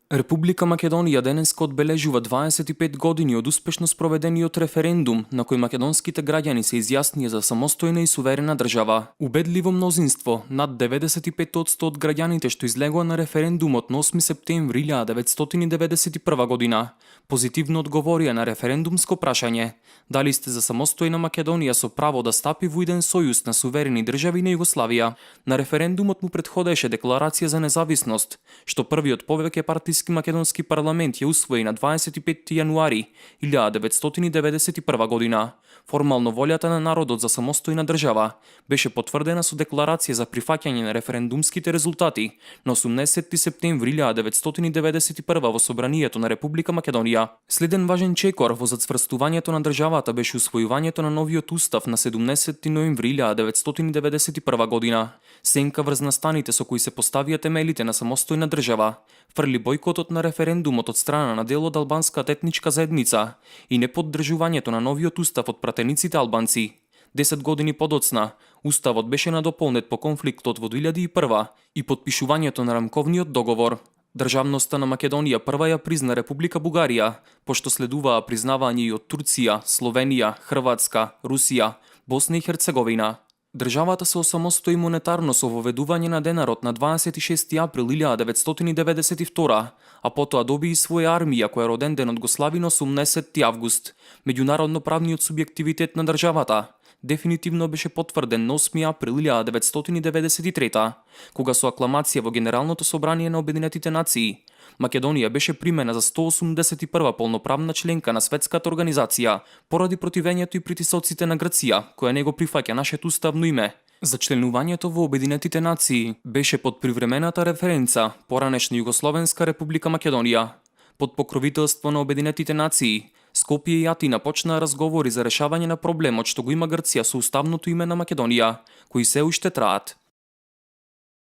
Република Македонија денеска одбележува 25 години од успешно спроведениот референдум на кој македонските граѓани се изјаснија за самостојна и суверена држава. Убедливо мнозинство, над 95% од граѓаните што излегоа на референдумот на 8 септември 1991 година, позитивно одговорија на референдумско прашање дали сте за самостојна Македонија со право да стапи во иден сојуз на суверени држави на Југославија. На референдумот му претходеше декларација за независност, што првиот повеќе партиски македонски парламент ја усвои на 25 јануари 1991 година. Формално волјата на народот за самостојна држава беше потврдена со декларација за прифаќање на референдумските резултати на 18 септември 1991 во Собранието на Република Македонија. Следен важен чекор во зацврстувањето на државата беше усвојувањето на новиот устав на 17 ноември 1991 година. Сенка врз настаните со кои се поставија темелите на самостојна држава, фрли бојкотот на референдумот од страна на дел од албанската етничка заедница и неподдржувањето на новиот устав од пратениците албанци. 10 години подоцна, уставот беше надополнет по конфликтот во 2001 и подпишувањето на рамковниот договор. Државноста на Македонија прва ја призна Република Бугарија, пошто следуваа признавање и од Турција, Словенија, Хрватска, Русија, Босна и Херцеговина. Државата се осамостои монетарно со воведување на денарот на 26 април 1992, а потоа доби и своја армија која роден денот го слави на 18 август. Меѓународно правниот субјективитет на државата дефинитивно беше потврден на 8 април 1993, кога со акламација во Генералното собрание на Обединетите нации Македонија беше примена за 181 полноправна членка на светската организација поради противењето и притисоците на Грција, која не го прифаќа нашето уставно име. За членувањето во Обединетите нации беше под привремената референца поранешна Југословенска република Македонија. Под покровителство на Обединетите нации, Скопје и Атина почнаа разговори за решавање на проблемот што го има Грција со уставното име на Македонија, кои се уште траат.